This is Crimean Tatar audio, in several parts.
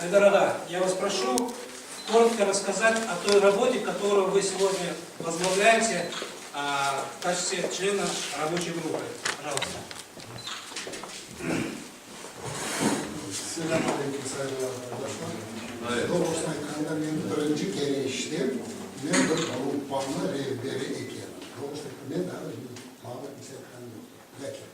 Айдар ağa, я вас прошу коротко рассказать о той работе, которую вы сегодня возглавляете в качестве члена рабочей группы. Пожалуйста. Selâm aleyküm, sayğılı arqadaşlar. Doğrusını aytqanda, men birinci kere iştem, men bir gruppanı rehberi ekenim. Doğrusını aytqanda, men daa maña kimse aytqanı yoqtır. Lâkin,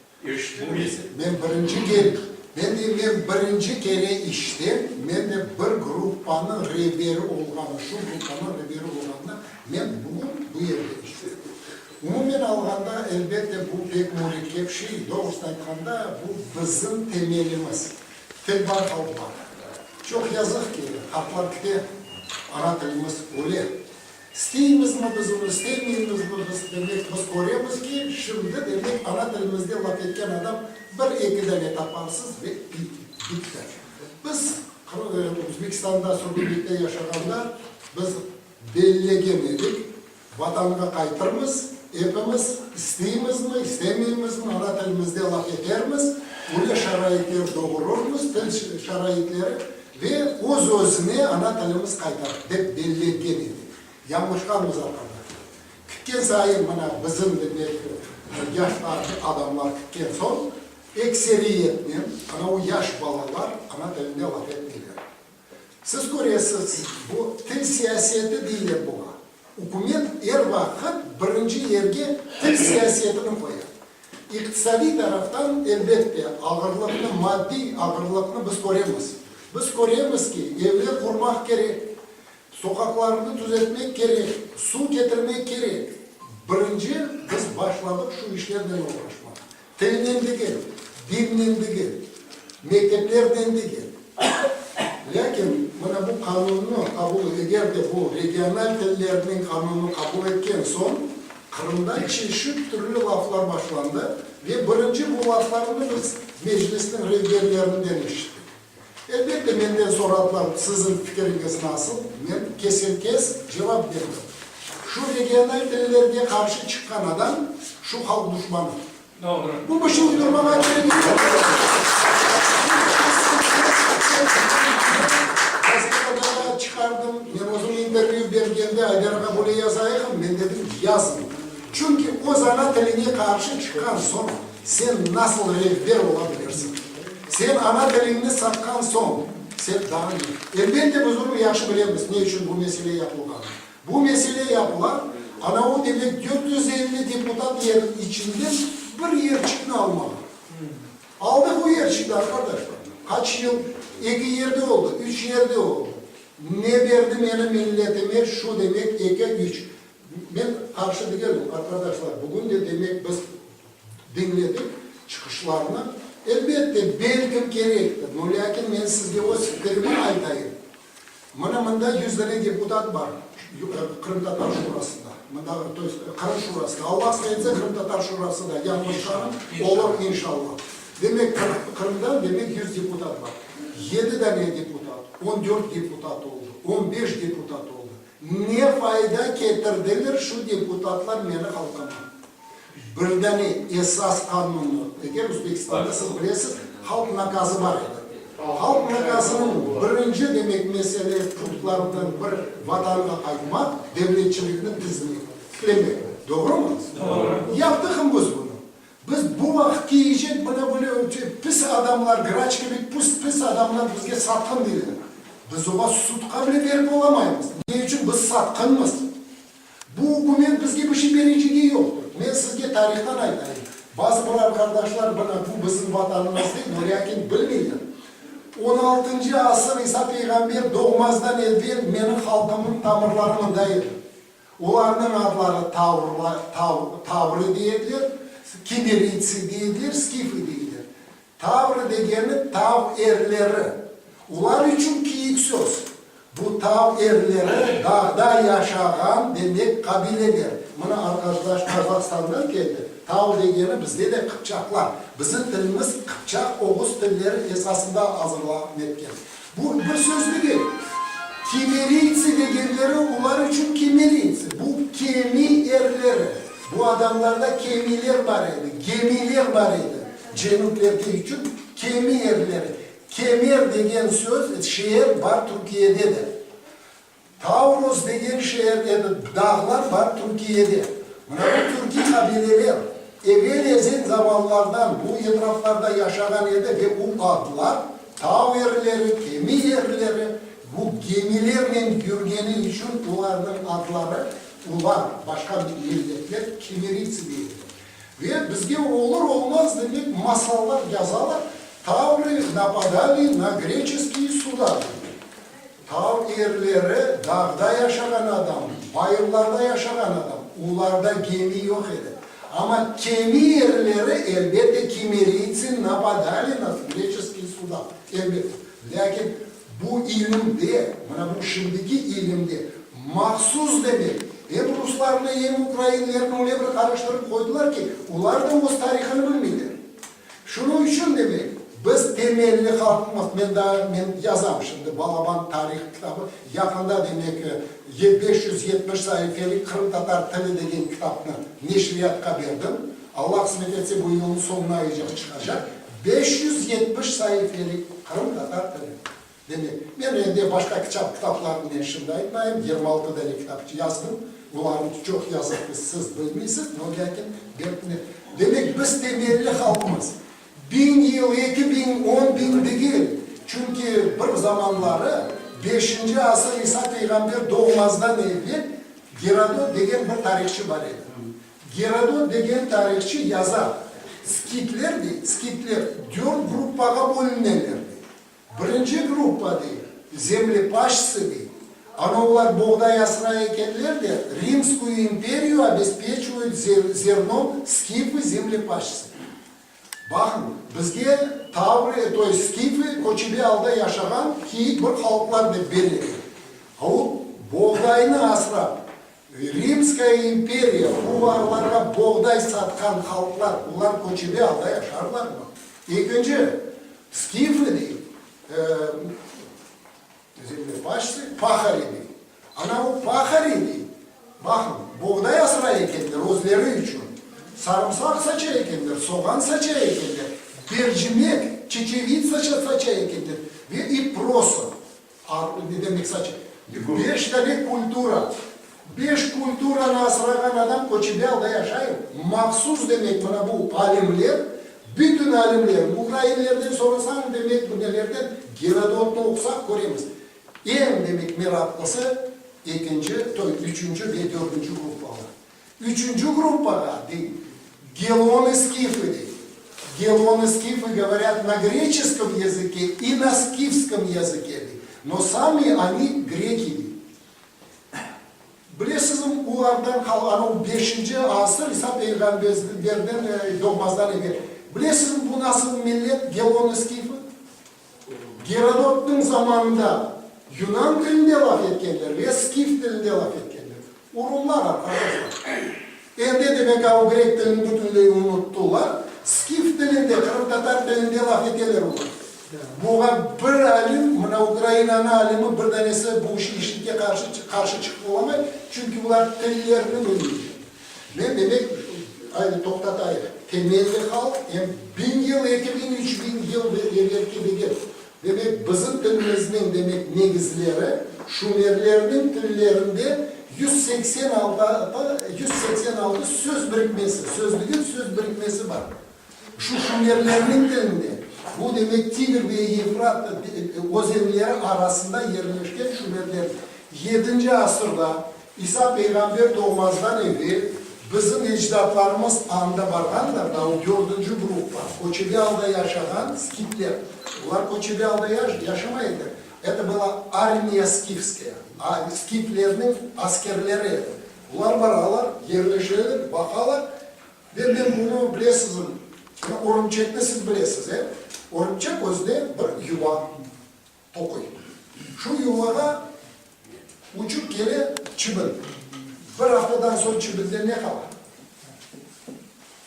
men birinci kere, men deyim, men birinci kere iştem, men de bir gruppanıñ reberi olğanı, şu gruppanıñ reberi olğanına men bugün bu yerde iştem. Umumen alğanda, elbette, bu pek mürekkep şey. Doğrusını aytqanda, bu bizim temelimiz. Til bar, halq bar. Çoq yazıq ki, halqlar kite, ana tilimiz öle. İsteymizmi biz onı, istemeymizmi biz, demek, biz köremiz ki, şimdi, demek, ana tilimizde laf etken adam bir-eki dane taparsız ve bitti. Biz, Özbekistanda sürgünlikte yaşağanda, biz bellegen edik, Vatanğa qaytırmız, epimiz, isteymizmi, istemeymizmi, ana tilimizde laf etermiz, öyle şaraitler doğurırmız, til şaraitleri, ve öz-özüne ana tilimiz qaytar, dep belletken edik. Yañlışqanmız, arqadaşlar. Kitken sayın, mına, bizim, demek, yaşlar, adamlar kitken soñ, ekseriyetnen, ana o yaş balalar ana tilinde laf etmeyler. Siz köresiz, bu til siyaseti deyler buña. Ükümet er vaqıt birinci yerge til siyasetini qoya. İqtisadiy taraftan, elbette, ağırlıqnı, maddiy ağırlıqnı biz köremiz. Biz köremiz ki, evler qurmaq kerek, soqaqlarnı tüzetmek kerek, suv ketirmek kerek. Birinci biz başladıq şu işlernen oğraşmağa. Tilnen degil, dinnen degil, mekteplernen degil. Lâkin mına bu qanunnı qabul, eger de bu regional tillerniñ qanunı qabul etken soñ, Qırımda çeşit türlü laflar başlandı ve birinci bu laflarnı biz Meclisniñ rehberlerinden eşittik. Elbette, menden soradılar, siziñ fikiriñiz nasıl? Men kesen-kes cevap berdim, şu regional tillerge qarşı çıqqan adam, şu halq duşmanı. Doğru. Bu bir şey uydurmağa keregi yoq. Gazetada da çıqardım, men özüm intervyü bergende Ayder ağa böyle yazayıqım, men dedim, yazmay. Çünki öz ana tiliñe qarşı çıqqan soñ, sen nasıl rehber ola bilirsiñ? Sen ana tiliñni satqan soñ, sen daa ne? Elbette, biz onı yahşı bilemiz, ne içün bu mesele yapılğanı. Bu mesele yapıla, ana o demek 450 deputat yer içinden bir yerçikni almağa. Aldıq o yerçikni, arqadaşlar. Qaç yıl eki yerde oldı, üç yerde oldı. Ne berdi meni milletime şu demek eki, üç. Men qarşı degelim, arqadaşlar, bugün de demek biz diñledik çıqışlarnı. Elbette, belkim kerektir, no lâkin men sizge öz fikrimi aytayım. Mına mında yüzlene deputat bar Qırımtatar Şurasında, mında, to est, Qırım Şurasında, Allah qısmet etse, Qırımtatar Şurası da yañlışqanım olur, inşallah. Demek, Qırımdan, demek, yüz deputat bar. Yedi dane deputat, on dört deputat oldı, on beş deputat oldı. Ne fayda ketirdiler şu deputatlar meni halqıma? Bir dane esas qanunnı, eger Özbekistanda, siz bilesiz, halq nakazı bar edi. Halq nakazınıñ birinci, demek, mesele punktlarından bir Vatanğa qaytmaq, devletçilikni tizmek, tiklemek. Doğrumı? Doğru. Yaptıqmı biz bunı? Biz bu vaqıt kiyecek mına böyle pis adamlar, Graç kibi pus pis adamlar bizge satqın deyler. Biz oğa sudqa bile berip olamaymız. Ne içün? Biz satqınmız. Bu ükümet bizge bir şey berecegi yoqtır. Men sizge tarihtan aytayım. Bazı bir arqardaşlar mına bu bizim vatanımız dey, no lâkin bilmeyler. On altıncı asır İsa peyğamber doğmazdan evel menim halqımnıñ tamırları mında edi. Olarnıñ adları tavrlar, tav, tavrı deyediler, kimeriytsi deyediler, skifı deyler. Tavrı degeni tav erleri. Olar içün kiyik söz. Bu tav erleri dağda yaşağan, demek, qabileler. Mına arqadaş Qazahstandan keldi. Tav degeni bizde de qıpçaqlar. Bizim tilimiz qıpçaq-oğuz tilleri esasında azırlanetken. Bu bir söz degil. Kimeriytsi degenleri olar içün kimeriytsi, bu kemi erleri. Bu adamlarda kemiler bar edi, gemiler bar edi. Cenüplerde içün kemi erleri. Kemer degen söz, şeer bar Türkiyede de. Tauros degen şeer, dağlar bar Türkiyede. Mına bu türkiy qabileler evel-ezel zamanlardan bu etraflarda yaşağan edi ve bu adlar, tav erleri, kemi erleri, bu gemilernen yürgeni içün olarnıñ adları, olar, başqa milletler, kimeriytsi dey ediler. Ve bizge olur-olmaz demek masallar yazalar, Tavrı napadali na greçeskiy suda, dey. Tav erleri, dağda yaşağan adam, bayırlarda yaşağan adam, olarda gemi yoq edi. Amma kemi erleri, elbette, kimeriytsi napadali na greçeskiy suda, elbette. Lâkin bu ilimde, mına bu şimdiki ilimde mahsus demek, em ruslarnı, em ukrainlerni öyle bir qarıştırıp qoydılar ki, olar da öz tarihını bilmeyler. Şunıñ içün, demek, biz temelli halqmız, men daa, men yazam şimdi balaban tarih kitabı, yaqında, demek, 570 saifelik Qırımtatar tili degen kitapnı neşriyatqa berdim, Alla qısmet etse, bu yılnıñ soñuna çıqacaq, 570 saifelik Qırımtatar tili. Demek, men endi başqa kitaplarnı men şimdi aytmayım, 26 dane kitap yazdım, olarnı çoq yazıq ki, siz bilmeysiz, no lâkin demek, biz temelli halqmız. Biñ yıl, 2000, 10.000 degil, çünki bir zamanları, beşinci asır İsa peyğamber doğmazdan evel Gerodot degen bir tarihçı bar edi. Gerodot degen tarihçı yaza, skitler, dey, skitler dört gruppağa bölüneler, dey. Birinci gruppa, dey, zemlepaştsı, dey, ana olar boğday asray ekenler de, Rimskuyu imperiyu obespeçivayut zernom skifı zemlepaştsı. Baqıñ, bizge tavrı, to est skifı köçebe alda yaşağan kiyik bir halqlar dep belli. A o boğdaynı asrap, Rimskaya imperiya uvarlarğa boğday satqan halqlar, olar köçebe alda yaşarlarmı? Ekinci, skifı dey, zemlepaştsı, pahari dey. Ana o pahari dey, baqıñ, boğday asray ekenler özleri içün, sarımsaq saça ekenler, soğan saça ekenler, bercimek, çeçevitsa saça ekenler ve i proso. Ne demek saç? Beş dane kultura. Beş kulturanı asrağan adam köçebe alda yaşay. Mahsus demek mına bu alimler, bütün alimler, ukrainlerden sorasañ, demek bu nelerden, Gerodotnı oqusaq köremiz. Eñ demek meraqlısı ekinci, toy üçünci ve dördünci gruppalar. Üçünci gruppağa, dey, gelonı-skifı, dey. Gelonı-skifı govorât na greçeskom yazıke i na skifskom yazıke, dey, no sami oni greki, dey. Bilesizmi, olardan qalğanı o beşinci asır İsa peyğamberden doğmazdan evel. Bilesizmi, bu nasıl millet, gelonı-skifı? Gerodotnıñ zamanında yunan tilinde laf etkenler ve skif tilinde laf etkenler. Urumlar, arqadaşlar. Endi demek a o grek tilini bütünley unuttılar, skif tilinde, qırımtatar tilinde laf eteler olar. Buña bir alim, mına Ukrainanıñ alimi bir danesi bu işke qarşı qarşı çıqıp olamay, çünki olar tillerini bilmeyler. Men, demek, aydı, toqtatayıq, temelli halq em biñ yıl, 2000, 3000 yıl evelki degil. Demek, bizim tilimizniñ, demek, negizleri şumerlerniñ tillerinde 186, 186 söz birikmesi, söz degil, söz birikmesi bar. Şu şumerlerniñ tilinde, bu, demek, Tigr ve Yefrat özenleri arasında yerleşken şumerler yedinci asırda, İsa peyğamber doğmazdan evel, bizim ecdatlarımız anda barğanlar da, o dördünci gruppa, köçebe alda yaşağan skitler, olar köçebe alda yaşamay ediler, eto была armiya skifskaya, skiflerniñ askerleri edi, olar baralar, yerleşeler, baqalar, Ve men bunı bilesizm, mına örümçekni siz bilesiz, e? Örümçek özüne bir yuva toquy. Şu yuvağa uçıp kele çibin. Bir aftadan soñ çibinden ne qala?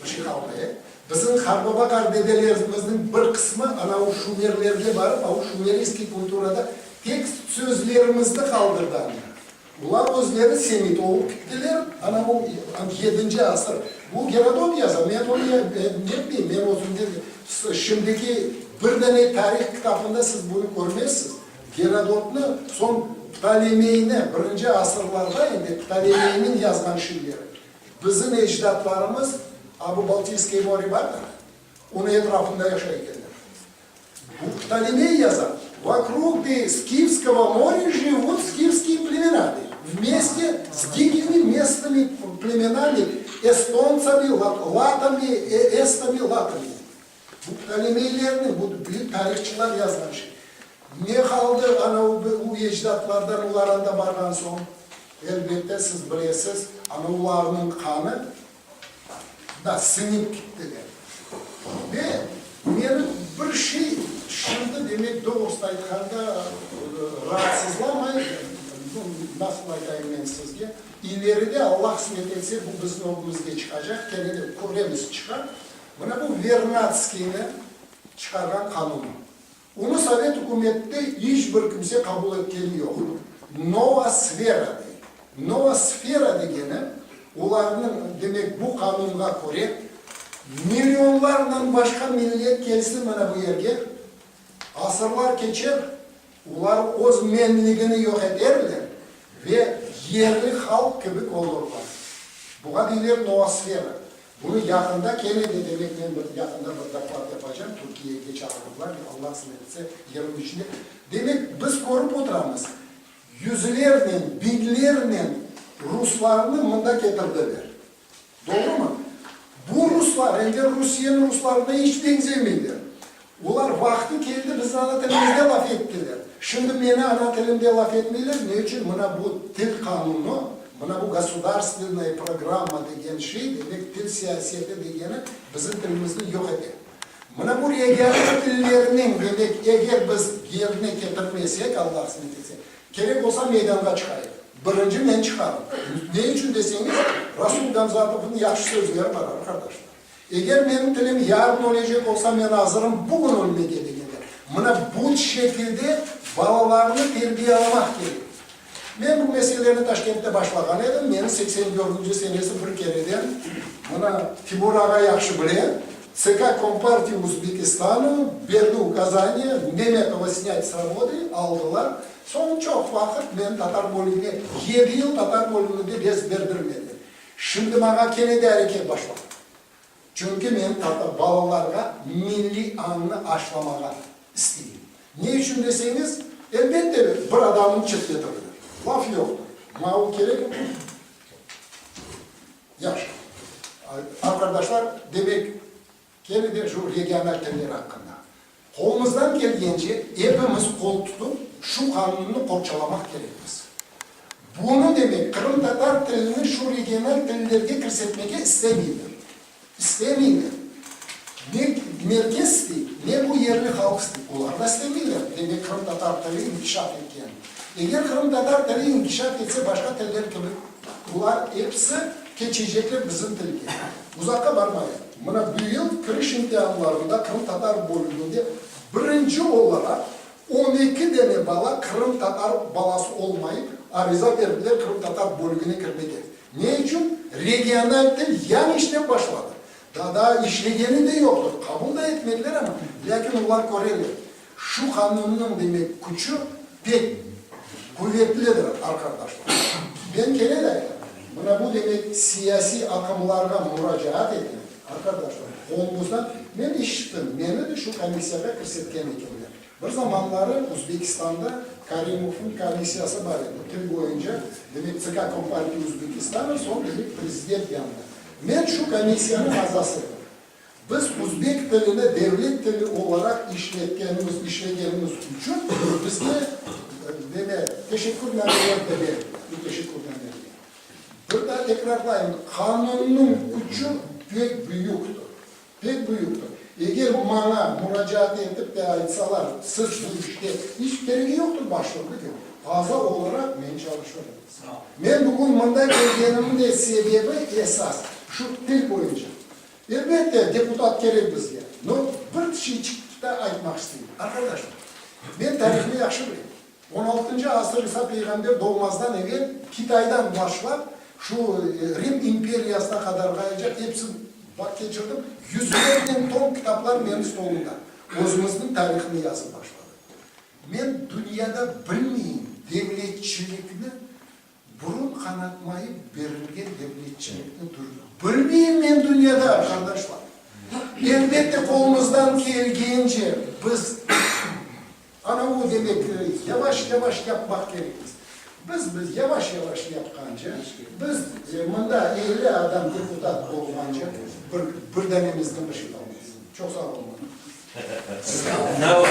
Bir şey qalmay, e? Bizim qarbaba-qarbedelerimizniñ bir qısmı ana o şumerlerge barıp, a o şumeriyskiy kulturada tek sözlerimizni qaldırdı anda. Bular özleri semit olıp kittiler, ana bu yedinci asır. Bu Gerodot yaza, men onı netmeyim, men özümden. Şimdiki bir dane tarih kitabında siz bunı körmezsiz. Gerodotnı, soñ Ptolemeyni, birinci asırlarda endi Ptolemeyniñ yazğan şeyleri. Bizim ecdatlarımız, a bu Baltiyskoye more bar da, onıñ etrafında yaşay ekenler. Bu Ptolemey yaza, Vokrug, dey, Skifskogo morya jivut skifskiye plemena, dey, vmeste s dikimi mestnımi plemenami, estontsami, latami, estami, latami. Bu Ptolemeylerniñ, bu büyük tarihçılar yazğan şey. Ne qaldı ana o ecdatlardan olar anda barğan soñ? Elbette, siz bilesiz, ana olarnıñ qanı da siñip kittiler. Ve meni bir şey şimdi, demek, doğrusını aytqanda, raatsızlamay, nasıl aytayım men sizge, ileride, Allah qısmet etse, bu bizim ögümizge çıqacaq, kene de köremiz, çıqar. Mına bu Vernadskiyni çıqarğan qanunı. Onı sovet ükümette iç bir kimse qabul etkeni yoq. Noosfera dey. Noosfera degeni, olarnıñ, demek, bu qanunğa köre, millionlarnen başqa millet kelsin mına bu yerge, asırlar keçer, olar öz menligini yoq eterler ve yerli halq kibi olurlar. Buğa deyler noosfera. Bunı yaqında kene de, demek, men bir yaqında bir doklad yapacam, Türkiyege çağırdılar, Allah qısmet etse, 23-nde. Demek, biz körip oturamız, yüzlernen, biñlernen ruslarnı mında ketirdiler. Doğrumı? Bu ruslar endi Rusiyeniñ ruslarına iç beñzemeyler. Olar vaqtı keldi bizim ana tilimizde laf ettiler. Şimdi meni ana tilimde laf etmeyler, ne içün? Mına bu til qanunı, mına bu gosudarstvennaya programma degen şey, demek til siyaseti degeni bizim tilimizni yoq ete. Mına bu regional tillerniñ, demek, eger biz yerine ketirmesek, Allah qısmet etse, kerek olsa meydanğa çıqayıq. Birinci men çıqarım. Ne içün deseñiz, Rasul Gamzatovnıñ yahşı sözleri bar, arqadaşlar. Eger menim tilim yarın ölecek olsa, men azırım bugün ölmege degenler. Mına bu şekilde balalarnı terbiyalamaq kerek. Men bu meseleni Taşkentte başlağan edim, meni 84-nci senesi bir kereden, mına Timur ağa yahşı bile, TSK Kompartiya Uzbekistanu berdi ukazaniye, Memetova snять s rabody, aldılar. Soñ çoq vaqıt meni tatar bölügine, yedi yıl tatar bölüginde ders berdirmediler. Şimdi maña kene de areket başladı. Çünki men tatar balalarğa milliy añnı aşlamağa isteyim. Ne içün deseñiz, elbette, bir adamnı çetletirler. Laf yoqtır. Maña o kerekmi? Yahşı. Arqadaşlar, demek, kene de şu regional tiller aqqında. Qolumızdan kelgence epimiz qol tutıp, şu qanunnı qorçalamaq kerekmiz. Bunı, demek, qırımtatar tilini şu regional tillerge kirsetmege istemeyler. İstemeyler. Ne merkez istey, ne bu yerli halq istey. Olar da istemeyler, demek, qırımtatar tili inkişaf etken. Eger qırımtatar tili inkişaf etse, başqa tiller kibi, bular episi keçecekler bizim tilge. Uzaqqa barmayıq. Mına bu yıl kiriş imtianlarında qırımtatar bölüginde birinci olaraq 12 dene bala qırımtatar balası olmayıp ariza berdiler qırımtatar bölügine kirmege. Ne içün? Regional til yañı işlep başladı. Daa daa işlegeni de yoqtır, qabul da etmediler amma, lâkin olar köreler, şu qanunnıñ, demek, küçü pek quvetlidir, arqadaşlar. Men kene de aytam, mına bu, demek, siyasiy aqımlarğa muracaat etem, arqadaşlar, qolumızdan, men işittim, meni de şu komissiyağa kirsetken ekenler. Bir zamanları Uzbekistanda Karimovnıñ komissiyası bar edi, til boyunca, demek, TSK Kompartiya Uzbekistana, soñ, demek, prezident yanında. Men şu komissiyanıñ azası edim. Biz uzbek tilini devlet tili olaraq işletkenimiz, işlegenimiz içün bizge, deme, teşekkürnameler de berdiler, bu teşekkürnameler. Bir daa tekrarlayım, qanunnıñ küçü pek büyüktir, pek büyüktir. Eger maña muracaat etip de aytsalar, siz bu işte, iç keregi yoqtır başlıqnı ki, aza olaraq men çalışırım. Men bugün mında kelgenimniñ de sebebi esas şu til boyunca. Elbette, deputat kerek bizge. No, bir şeyçik de aytmaq isteyim. Arqadaşlar, men tarihni yahşı bilem. On altıncı asır İsa peyğamber doğmazdan evel Kitaydan başlap, şu Rim imperiyasına qadarğaca episi. Baq, keçirdim, yüzlernen tom kitaplar menim stolumda. Özümizniñ tarihını yazıp başladıq. Men dünyada bilmeyim devletçilikni, burun qanatmayıp berilgen devletçilikni bilmeyim men dünyada, qardaşlar. Elbette, qolumızdan kelgence biz, ana o demek, yavaş-yavaş yapmaq kerekmiz. Biz, biz yavaş-yavaş yapqance, biz mında 50 adam deputat olğance bir, bir danemizden bir şey olmaz. Çoq sağ olun. Now.